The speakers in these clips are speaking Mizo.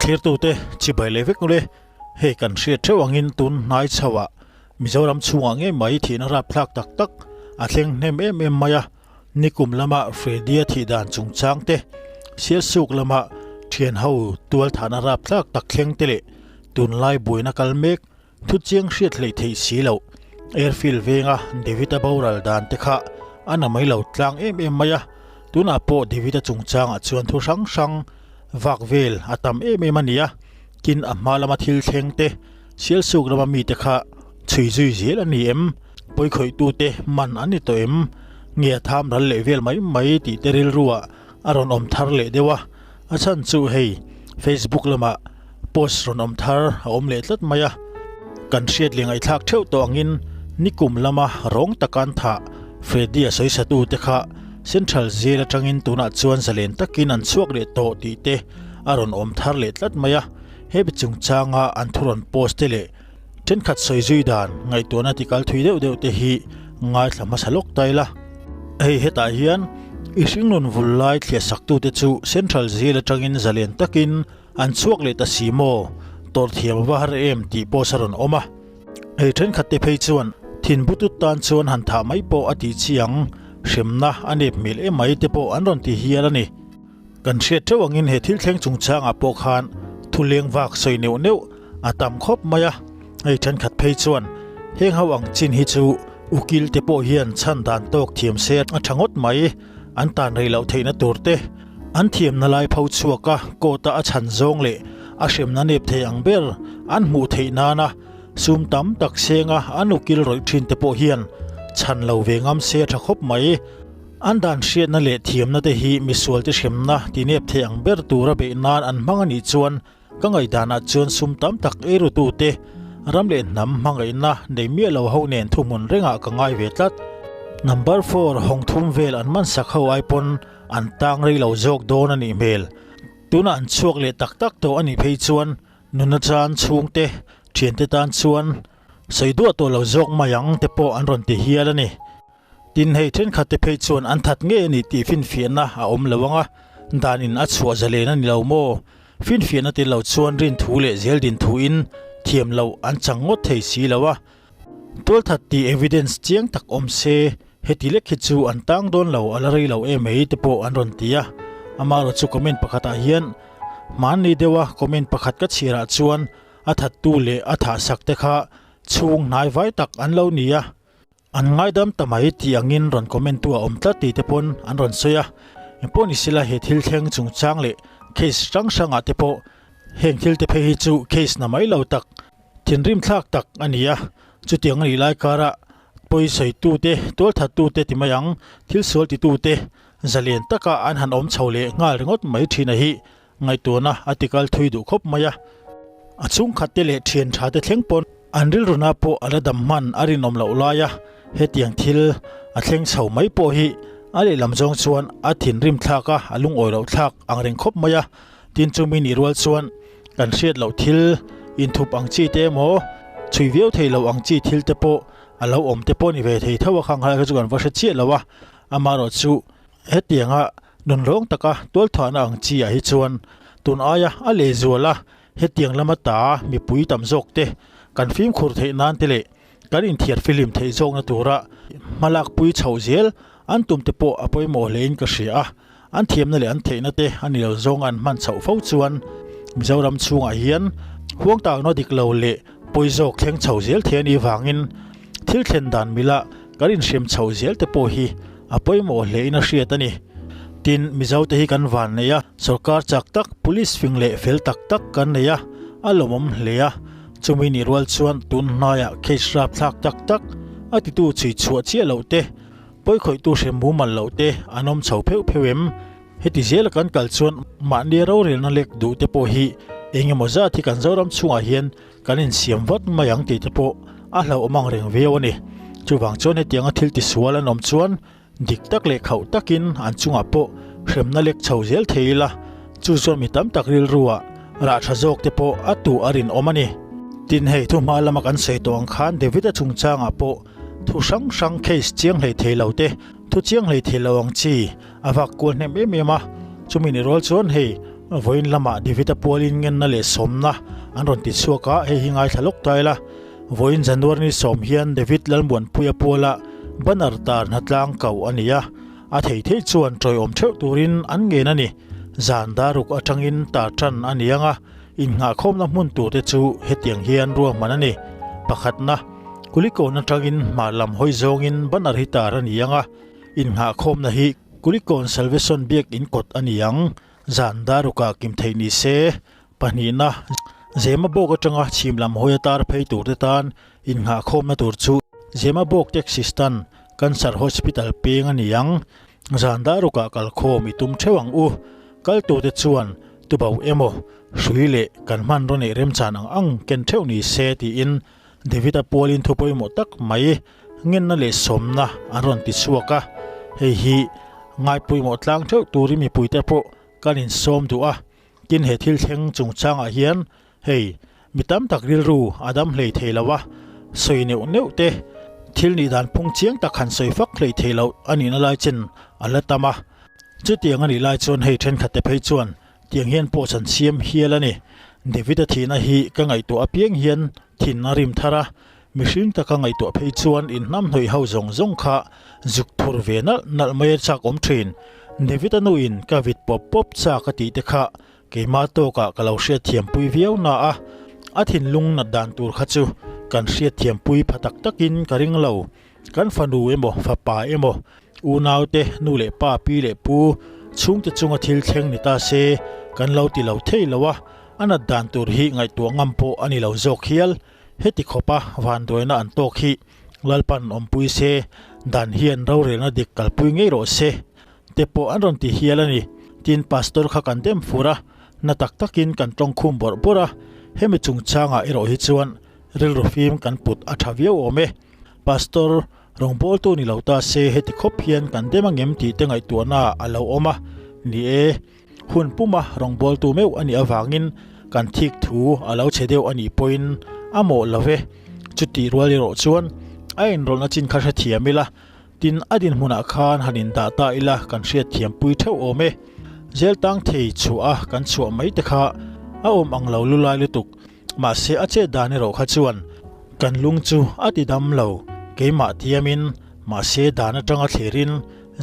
Thlirtute chibai leh vek ule, hei kan hriat theuh angin tun hnai chhoah Mizoram chhungah ngei mai thihna rapthlak tak tak a thleng hnem em em mai a, nikum lama Freddy-a thih dan chungchang te, Sialsuk lama thianho tualthahna rapthlak tak thleng te leh tunlai buaina kal mek Thu chiang hriat hleih theih si loh. Airfield venga David-a boral dan te kha a na mai lo tlang em em mai a, tunah pawh David-a chungchangah chuan thu hrang hrang vak vel a tam em em a ni a, tin a hma lama thil thleng te, Sialsuk lama mite kha chhui zui zel a ni em? Pawikhawih-tute man an ni tawh em? Nge a tham ral leh vel mai mai tih te rilruah a rawn awm thar leh deuh a, a chhan chu hei Facebook lamah post rawn awm thar a awm leh tlat mai a, kan hriat leh ngaihthlak theuh tawh angin nikum lama rawng taka an thah Freddy a sawisatu te kha Central Jail atangin tunah chuan zalen takin an chhuak leh tawh tih te a rawn awm thar leh tlat mai a, hemi chungchanga an thu rawn post te leh thenkhat sawi zui dan ngaihtuahna tikal thui deuh deuh te hi ngaithla hmasa lawk ta ila. Hei hetah hian i hringnun vul lai thliah saktute chu Central Jail atangin zalen takin an chhuak leh ta si maw? Tawrh thiam a va har em tih pawh a rawn awm a. Hei thenkhat te phei chuan thinbutut tan chuan han thah mai pawh a tih chi ang, hremna a nep hmel em mai te pawh an rawn ti hial a ni. Kan hriat theuh angin he thil thleng chungchangah pawh khan thu leng vak sawi neuh neuh a tam khawp mai a, hei thenkhat phei chuan heng ho ang chin hi chu ukil te pawh hian chhan dan tawk thiam se a tha ngawt mai, an tan rei loh theihna tur te, an thiamna lai pho chhuak a court a a chhan zawng leh a hremna nep thei ang ber an hmuh theih nana sum tam tak senga an ukil rawih thin te pawh hian chhan lo ve ngam se a tha khawp mai. An dan hriatna leh thiamna te hi misualte hremna tinep thei ang ber tura beih nan an hmang a nih chuan ka ngaihdanah chuan sum tam tak eirutute ram leh hnam hmangaihna nei miah lo ho nen thuhmun rengah ka ngai ve tlat. Number four hawng thum vel an man sak ho ai pawn an tang rei lo zawk dawn a nih hmel. Tunah an chhuak leh tak tak tawh a nih phei chuan nuna chan chhungte thiante tan chuan sawi duah tawh lo zawk mai ang te pawh an rawn ti hial a ni. Tin, hei thenkhat te phei chuan an that ngei a ni tih finfiahna a awm lo ang a, danin a chhuah zalen a ni lo maw? Finfiahna tel lo chuan rin thu leh zel din thuin thiam loh an chang ngawt thei si lo a. Tualthat tih evidence chiang tak awm se, heti lek hi chu an tang dawn lo a la rei lo em mai te pawh an rawn ti a. Amaherawhchu chu comment pakhatah hian hmanni deuha comment pakhat ka chhiarah chuan a thattu leh a thahsak te kha chhung hnai vai tak an lo ni a. An ngaidam ta mai tih angin rawn comment tu a awm tlat tih te pawn an rawn sawi a, engpawh ni sela he thil thleng chungchang leh case hrang hrangah te pawh heng thil te phei hi chu case na mai lo tak, thinrim thlak tak a ni a, chutiang a nih lai karah pawisawi tu te, tualthat tu te ti mai ang, thil sual ti tu te zalen taka an han awm chho leh nghal ringawt mai thin a hi Ngaihtuahna a tikal thui duh khawp mai a, a chhungkhatte leh thian tha te thleng pawn an rilruna pawh a la dam hman a rinawm loh lai a, hetiang thil a thleng chho mai pawh hi a lehlam zawng chuan a thinrim thlak a, a lungawi loh thlak ang reng khawp mai a, tin chumi nih rual chuan kan hriat loh thil inthup ang chi te emaw chhui viau thei lo ang chi thil te pawh a lo awm te pawh ni ve thei tho a, khang kha chu kan va hre chiah lo a, amaherawh chu hetianga Nun rawng taka tualthahna ang chi ah hi chuan tun aia a lehzual a, hetiang lama ta mipui tam zawk te kan fimkhur theih nan te leh kan inthiar fihlim theih zawkna tura hmalakpui chhoh zel an tum te pawh a pawimawh hlein ka hria a, an thiamna leh an theihna te a ni lo zawng an hman chhoh fo chuan Mizoram chhungah hian huangtakna dik lo leh pawi zawk thleng chho zel thei a nih vangin thil thlen dan mila kan inhrem chhoh zel te pawh hi A pawimawh hlein a hriat a ni. Tin, Mizote hi kan van nei a, sorkar chak tak, police fing leh fel tak tak kan nei a, a lawmawm hle a. Chumi nih rual chuan tun hnaiah case rapthlak tak tak, a titu chhui chhuah chiah loh te, pawikhawihtu hre mumal loh te an awm chho pheuh pheuh em? Heti zela kan kal chuan mahni rorelna lek duh te pawh hi eng emaw zat hi kan Zoram chhungah hian Kan insiam vat mai ang tih te pawh a hlauhawm ang reng viau a ni. Chuvang chuan hetianga thil tisual an awm chuan dik tak leh khauh takin an chungah pawh hremna lek chho zel thei ila, chu chuan mi tam tak rilruah rah tha zawk te pawh a tuh a rinawm a ni. Tin, hei thu hma lama kan sawi tawh ang khan David-a chungchangah pawh thu hrang hrang case chiang hlei thei lo te, thu chiang hlei thei lo ang chi a vak kual hnem em em a, chumi ni rual chuan hei. Vawiin lamah David-a pualin ngenna leh sawmna an rawn ti chhuak a, hei hi ngaithla lawk ta ila. Vawiin January ni sawm hian David Lalmuanpuia puala banner tar hnatlang kau a ni a, a thei thei chuan tawiawm theuh turin an ngen a ni. Zan daruk atangin tar tan a ni ang a, innghahkhawmna hmun turte chu hetiang hian ruahman a ni. Pakhatna, Kulikawn atangin hmar lam hawi zawngin banner hi tar a ni ang a, innghahkhawmna hi Kulikawn Salvation Biak In kawt a ni ang. Zan darukah kim theih ni se, pahnihna, Zemabawk atanga chhim lam hawi a tar phei turte tan innghahkhawmna tur chu Zemabawk Taxi Stand, Cancer Hospital peng a ni ang. Zan darukah kalkhawm i tum theuh ang u. Kaltute chuan tubauh emaw, hrui leh kan hmanraw neih remchan ang ang ken theuh ni se tiin David-a pualin thu pawimawh tak mai ngenna leh sawmna an rawn ti chhuak a, hei hi ngai pawimawh tlang theuh turin mipuite pawh kan insawm duh a, tin he thil thleng chungchangah hian hei mi tam tak rilru a dam hlei thei lo a, sawi neuh neuh te thil nih dan phung chiang tak han sawi fak hlei thei loh a nihna lai chen a la tam a, chutiang a nih lai chuan hei thenkhatte phei chuan Tiang hian pawh chan siam hial a ni. David-a thihna hi ka ngaihtuah apiang hian thin a rim thar a, mihring taka ngaihtuah phei chuan inhnamhnawih ho zawng zawng kha zuk thur ve nalh nalh mai a chak awm thin. David-a nuin ka vit pawp pawp chak a tih te kha keimah tawkah ka lo hriatthiampui viau na a, a thinlung nat dan tur kha chu kan hriatthiampui pha tak takin ka ring lo. Kan fanu emaw, fapa emaw, unaute, nu leh pa, pi leh pu, chhungte chunga thil thleng ni ta se, kan lo ti lo thei lo a, a nat dan tur hi ngaihtuah ngam pawh a ni lo zawk hial. Heti khawpa vanduaina an tawk hi Lalpan awmpui se, dan hian rorelna dik kalpui ngei rawh se te pawh an rawn ti hial a ni. Tin, Pastor kha kan dem fur a, na tak takin kan tawngkhum bawrh bawrh a, hemi chungchangah erawh hi chuan rilru fim kan put a tha viau awm e. Pastor, rawngbawltu ni lo ta se heti khawp hian kan dem angem tih te ngaihtuahna a lo awm a, ni e, hun puma rawngbawltu meuh a nih avangin kan thik thu a lo chhe deuh a nih pawhin a mawh lo ve. Chutih rual erawh chuan a inrawlhna chin kha hrethiam ila, tin a dinhmunah khan han indah ta ila kan hriatthiampui theuh awm e. Zel tang thei chhuah a kan chhuah mai te kha a awm ang lo lulai lutuk. Mahse a chet dan erawh kha chuan kan lung chu a ti dam lo, keimah tiamin mahse dan atanga thlirin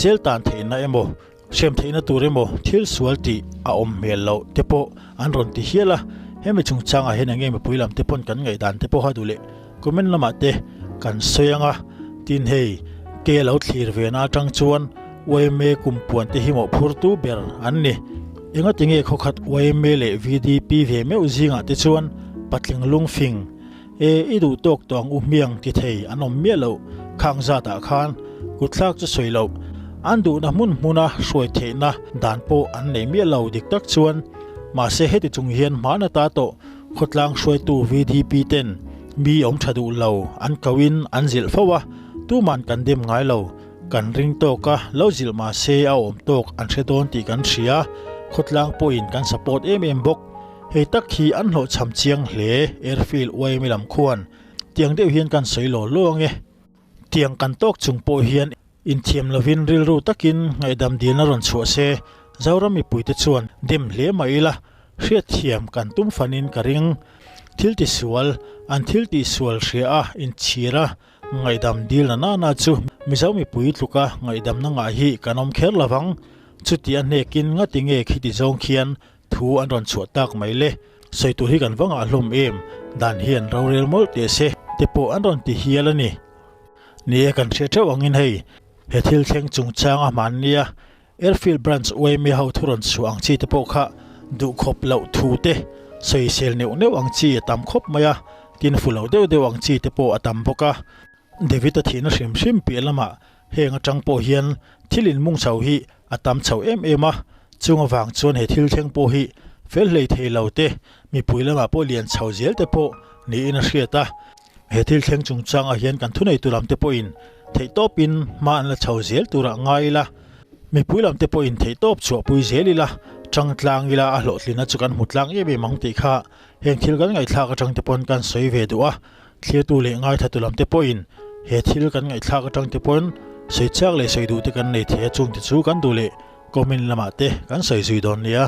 zel tan theihna emaw hrem theihna tur emaw thil sual tih a awm hmel loh te pawh an rawn ti hial a, hemi chungchangah hian enge mipui lam te pawn kan ngaihdan te pawha duh leh comment lamah te kan sawi ang a, tin hei ke a lo thlir ve na atang chuan yma kumpuan te hi mawhphurtu ber an ni. Engatinge khawkhat yma leh VDP ve meuh zingah te chuan patling lungfing e i duh tawk tawh ang u hmiang ti thei an awm miah loh khang zatah khan kutthlak chu sawi loh an duhna hmun hmuna hruai theihna dan pawh an nei miah lo dik tak chuan mahse heti chung hian hman ata tawh khawtlang hruaitu VDP ten mi awm tha duh lo an koin an zilh fo a tuman kan dem ngai lo. Kan ring tawk a, lo zilh mah se a awm tawk an hre dawn tih kan hria, khawtlang pawhin kan support em em bawk. Hei tak hi an hlawhchham chiang hle, Airfield yma lam khuan tiang deuh hian kan sawi law law ange. Tiang kan tawk chung pawh hian inthiam lovin rilru takin ngaihdam dilna rawn chhuah se, Zoram mipuite chuan dem hle mah ila, hriatthiam kan tum fanin ka ring. Thil tisual, an thil tihsual hria a, inchhir a, Ngaihdam dil na nana chu Mizo mipui tluka ngaihdamna ngah hi kan awm kher lovang. Chuti a hnekin ngati nge khiti zawng khian thu an rawn chhuah tak mai le. Sawi tur hi kan va ngah hlawm em, dan hian rorel mawlh teh se te pawh an rawn ti hial a ni. Ni e kan hria theuh angin hei he thil thleng chungchang a hman nia Airfield Branch yma ho thu rawn chhuah ang chi te pawh kha duhkhawp loh thu te sawisel neuh neuh ang chi a tam khawp mai a, tin fu lo deuh deuh ang chi te pawh a tam bawk a. David-a thihna hrim hrim piah lamah heng atang pawh hian thil inmung chho hi a tam chho em em a, chung avang chuan he thil thleng pawh hi fel hlei thei lo te, mipui lamah pawh lian chho zel te pawh niin a hriat a. He thil thleng chungchangah hian kan thuneitu lamte pawhin theihtawpin hma an la chho zel turah ngai ila, mipui lamte pawhin theihtawp chhuahpui zel ila, tangtlang ila a hlawhtlina chu kan hmu tlang em em ang tih kha heng thil kan ngaihthlak atangte pawn kan sawi ve duh a, thlirtu leh ngaithatu lamte pawhin he thil kan ngaihthlak atangte pawn sawi chak leh sawi duhte kan nei thei a, chungte chu kan duh leh comment lamah te kan sawi zui dawn nia.